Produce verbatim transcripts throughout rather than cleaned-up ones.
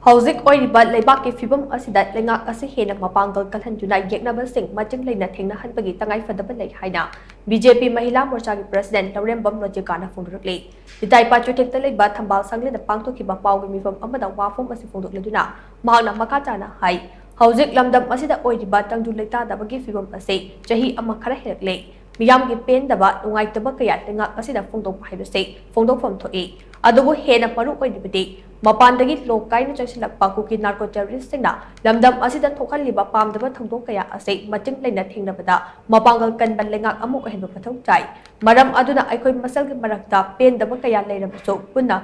ꯍꯧꯖꯤꯛ ꯑꯣꯏꯔꯤꯕ ꯂꯩꯕꯥꯛꯀꯤ ꯐꯤꯕꯝ ꯑꯁꯤꯗ ꯂꯩꯉꯥꯛ ꯑꯁꯤ ꯍꯦꯟꯅ ꯃꯄꯥꯡꯒꯜ ꯀꯜꯍꯟꯗꯨꯅ ꯌꯦꯛꯅꯕꯁꯤꯡ ꯃꯇꯤꯡ ꯂꯩꯅ ꯊꯦꯡꯅꯍꯟꯕꯒꯤ ꯇꯉꯥꯏꯐꯗꯕ ꯂꯩ ꯍꯥꯏꯅ ꯕꯤ ꯖꯦ ꯄꯤ ꯃꯍꯤꯂꯥ ꯃꯣꯔꯆꯥꯒꯤ ꯄ꯭ꯔꯁꯤꯗꯦꯟꯠ ꯂꯧꯔꯦꯝꯕꯝ ꯔꯣꯖꯤꯀꯥꯅ ꯐꯣꯡꯗꯣꯔꯛꯂꯤ꯫ ꯂꯤꯇꯥꯏꯄꯥꯠ ꯆꯨꯊꯦꯛꯇ ꯂꯩꯕ ꯊꯝꯕꯥꯜ ꯁꯪꯂꯦꯟꯗ ꯄꯥꯡꯊꯣꯛꯈꯤꯕ ꯄꯥꯎꯒꯤ ꯃꯤꯐꯝ ꯑꯃꯗ ꯋꯥꯐꯝ ꯑꯁꯤ ꯐꯣꯡꯗꯣꯛꯂꯗꯨꯅ ꯃꯍꯥꯛꯅ ꯃꯈꯥ ꯇꯥꯅ ꯍꯥꯏ, ꯍꯧꯖꯤꯛ ꯂꯝꯗꯝ ꯑꯁꯤꯗ ꯑꯣꯏꯔꯤꯕ ꯇꯪꯗꯨ ꯂꯩꯇꯥꯗꯕꯒꯤ ꯐꯤꯕꯝ ꯑꯁꯤ ꯆꯍꯤ ꯑꯃ ꯈꯔ ꯍꯦꯜꯂꯛꯂꯦ꯫ ꯃꯤꯌꯥꯝꯒꯤ ꯄꯦꯟꯗꯕ, ꯅꯨꯡꯉꯥꯏꯇꯕ ꯀꯌꯥ ꯂꯩꯉꯥꯛ ꯑꯁꯤꯗ ꯐꯣꯡꯗꯣꯛꯄ ꯍꯥꯏꯕꯁꯤ ꯐꯣꯡꯗꯣꯛꯐꯝ ꯊꯣꯛꯏ꯫ ꯑꯗꯨꯕꯨ ꯍꯦꯟꯅ ꯃꯔꯨ ꯑꯣꯏꯔꯤꯕꯗꯤ ꯃꯄꯥꯟꯗꯒꯤ ꯂꯣꯛ ꯀꯥꯏꯅ ꯆꯪꯁꯤꯜꯂꯛꯄ ꯀꯨꯀꯤ ꯅꯥꯔꯀꯣ ꯇꯦꯔꯣꯔꯤꯁꯁꯤꯡꯅ ꯂꯝꯗꯝ ꯑꯁꯤꯗ ꯊꯣꯛꯍꯜꯂꯤꯕ ꯄꯥꯝꯗꯕ ꯊꯧꯗꯣꯛ ꯀꯌꯥ ꯑꯁꯤ ꯃꯇꯤꯡ ꯂꯩꯅ ꯊꯦꯡꯅꯕꯗ ꯃꯄꯥꯡꯒꯜ ꯀꯟꯕ ꯂꯩꯉꯥꯛ ꯑꯃ ꯑꯣꯏꯍꯟꯕ ꯃꯊꯧ ꯇꯥꯏ꯫ ꯃꯔꯝ ꯑꯗꯨꯅ ꯑꯩꯈꯣꯏ ꯃꯁꯦꯜꯒꯤ ꯃꯔꯛꯇ ꯄꯦꯟꯗꯕ ꯀꯌꯥ ꯂꯩꯔꯕꯁꯨ ꯄꯨꯟꯅ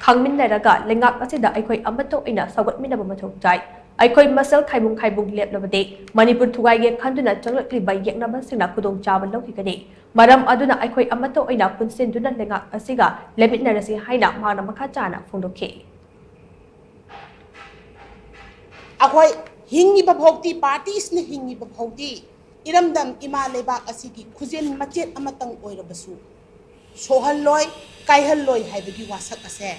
ꯈꯪꯃꯤꯟꯅꯔꯒ ꯂꯩꯉꯥꯛ ꯑꯁꯤꯗ ꯑꯩꯈꯣꯏ ꯑꯃꯠꯇ ꯑꯣꯏꯅ ꯁꯧꯒꯠꯃꯤꯟꯅꯕ ꯃꯊꯧ ꯇꯥꯏ꯫ ꯑꯩꯈꯣꯏ ꯃꯁꯦꯜ ꯈꯥꯏꯕꯨꯡ ꯈꯥꯏꯕꯨꯡ ꯂꯦꯞꯂꯕꯗꯤ ꯃꯅꯤꯄꯨꯔ ꯊꯨꯒꯥꯏꯒꯦ ꯈꯟꯗꯨꯅ ꯆꯪꯂꯛꯂꯤꯕ ꯌꯦꯛꯅꯕꯁꯤꯡꯅ ꯈꯨꯗꯣꯡꯆꯥꯕ ꯂꯧꯈꯤꯒꯅꯤ꯫ ꯃꯔꯝ ꯑꯗꯨꯅ ꯑꯩꯈꯣꯏ ꯑꯃꯠꯇ ꯑꯣꯏꯅ ꯄꯨꯟꯁꯤꯟꯗꯨꯅ ꯂꯩꯉꯥꯛ ꯑꯁꯤꯒ ꯂꯦꯞꯃꯤꯟꯅꯔꯁꯤ ꯍꯥꯏꯅ ꯃꯍꯥꯛꯅ ꯃꯈꯥ ꯇꯥꯅ ꯐꯣꯡꯗꯣꯛꯈꯤ꯫ ꯑꯩꯈꯣꯏ ꯍꯤꯡꯉꯤꯕ ꯐꯥꯎꯗꯤ, ꯄꯥꯔꯇꯤꯁꯅ ꯍꯤꯡꯉꯤꯕ ꯐꯥꯎꯗꯤ, ꯏꯔꯝꯗꯝ ꯏꯃꯥ ꯂꯩꯕꯥꯛ ꯑꯁꯤꯒꯤ ꯈꯨꯖꯦꯜ ꯃꯆꯦꯠ ꯑꯃꯇꯪ ꯑꯣꯏꯔꯕꯁꯨ ꯁꯣꯛꯍꯜꯂꯣꯏ, ꯀꯥꯏꯍꯜꯂꯣꯏ ꯍꯥꯏꯕꯒꯤ ꯋꯥꯁꯛ ꯑꯁꯦ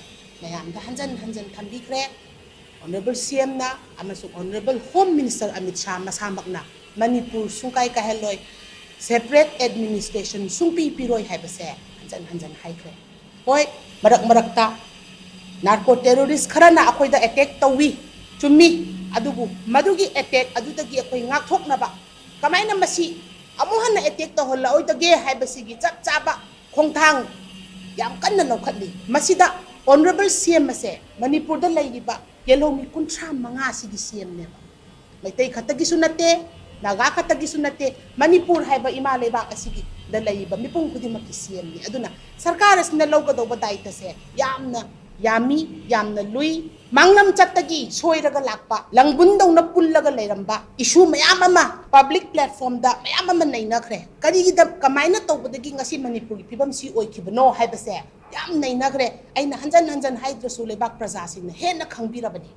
ꯃꯌꯥꯝꯗ ꯍꯟꯖꯟ ꯍꯟꯖꯟ ꯊꯝꯕꯤꯈ꯭ꯔꯦ꯫ ꯑꯣꯅꯔꯦꯕꯜ ꯁꯤ ꯑꯦꯝꯅ ꯑꯃꯁꯨꯡ honourable home minister Amit Shah ꯃꯁꯥꯃꯛꯅ ꯃꯅꯤꯄꯨꯔ ꯁꯨꯡꯀꯥꯏ ꯀꯥꯏꯍꯜꯂꯣꯏ, ꯁꯦꯄꯔꯦꯠ ꯑꯦꯗꯃꯤꯅꯤꯁꯇ꯭ꯔꯦꯁꯟ ꯁꯨꯡꯄꯤ ꯄꯤꯔꯣꯏ ꯍꯥꯏꯕꯁꯦ ꯍꯟꯖꯟ ꯍꯟꯖꯟ ꯍꯥꯏꯈ꯭ꯔꯦ꯫ ꯍꯣꯏ, ꯃꯔꯛ ꯃꯔꯛꯇ ꯅꯥꯔꯀꯣ ꯇꯦꯔꯣꯔꯤꯁ ꯈꯔꯅ ꯑꯩꯈꯣꯏꯗ ꯑꯦꯇꯦꯛ ꯇꯧꯏ, ꯆꯨꯝꯃꯤ꯫ ꯑꯗꯨꯕꯨ ꯃꯗꯨꯒꯤ ꯑꯦꯇꯦꯛ ꯑꯗꯨꯗꯒꯤ ꯑꯩꯈꯣꯏ ꯉꯥꯛꯊꯣꯛꯅꯕ ꯀꯃꯥꯏꯅ ꯃꯁꯤ ꯑꯃꯨꯛ ꯍꯟꯅ ꯑꯦꯇꯦꯛ ꯇꯧꯍꯜꯂꯛꯑꯣꯏꯗꯒꯦ ꯍꯥꯏꯕꯁꯤꯒꯤ ꯆꯞ ꯆꯥꯕ ꯈꯣꯡꯊꯥꯡ ꯌꯥꯝ ꯀꯟꯅ ꯂꯧꯈꯠꯂꯤ꯫ ꯃꯁꯤꯗ ꯑꯣꯅꯔꯦꯕꯜ ꯁꯤ ꯑꯦꯝ ꯑꯁꯦ ꯃꯅꯤꯄꯨꯔꯗ ꯂꯩꯔꯤꯕ ꯌꯦꯜꯍꯧꯃꯤ ꯀꯨꯟꯊ꯭ꯔꯥ ꯃꯉꯥ ꯑꯁꯤꯒꯤ ꯁꯤ ꯑꯦꯝꯅꯦꯕ꯫ ꯃꯩꯇꯩ ꯈꯛꯇꯒꯤꯁꯨ ꯅꯠꯇꯦ, ꯅꯥꯒꯥ ꯈꯛꯇꯒꯤꯁꯨ ꯅꯠꯇꯦ, ꯃꯅꯤꯄꯨꯔ ꯍꯥꯏꯕ ꯏꯃꯥ ꯂꯩꯕꯥꯛ ꯑꯁꯤꯒꯤꯗ ꯂꯩꯔꯤꯕ ꯃꯤꯄꯨꯝ ꯈꯨꯗꯤꯡꯃꯛꯀꯤ ꯁꯤ ꯑꯦꯝꯅꯤ꯫ ꯑꯗꯨꯅ ꯁꯔꯀꯥꯔ ꯑꯁꯤꯅ ꯂꯧꯒꯗꯧꯕ ꯗꯥꯏꯇꯁꯦ ꯌꯥꯝꯅ ꯌꯥꯝꯃꯤ, ꯌꯥꯝꯅ ꯂꯨꯏ꯫ ꯃꯥꯡꯂꯝ ꯆꯠꯇꯒꯤ ꯁꯣꯏꯔꯒ ꯂꯥꯛꯄ, ꯂꯪꯕꯨꯟꯗꯧꯅ ꯄꯨꯜꯂꯒ ꯂꯩꯔꯝꯕ ꯏꯁꯨ ꯃꯌꯥꯝ ꯑꯃ ꯄꯕ꯭ꯂꯤꯛ ꯄ꯭ꯂꯦꯠꯐꯣꯔꯝꯗ ꯃꯌꯥꯝ ꯑꯃ ꯅꯩꯅꯈ꯭ꯔꯦ꯫ ꯀꯔꯤꯒꯤꯗ, ꯀꯃꯥꯏꯅ ꯇꯧꯕꯗꯒꯤ ꯉꯁꯤ ꯃꯅꯤꯄꯨꯔꯒꯤ ꯐꯤꯕꯝꯁꯤ ꯑꯣꯏꯈꯤꯕꯅꯣ ꯍꯥꯏꯕꯁꯦ ꯌꯥꯝ ꯅꯩꯅꯈ꯭ꯔꯦ꯫ ꯑꯩꯅ ꯍꯟꯖꯟ ꯍꯟꯖꯟ ꯍꯥꯏꯗ꯭ꯔꯁꯨ ꯂꯩꯕꯥꯛ ꯄ꯭ꯔꯖꯥꯁꯤꯡꯅ ꯍꯦꯟꯅ ꯈꯪꯕꯤꯔꯕꯅꯤ꯫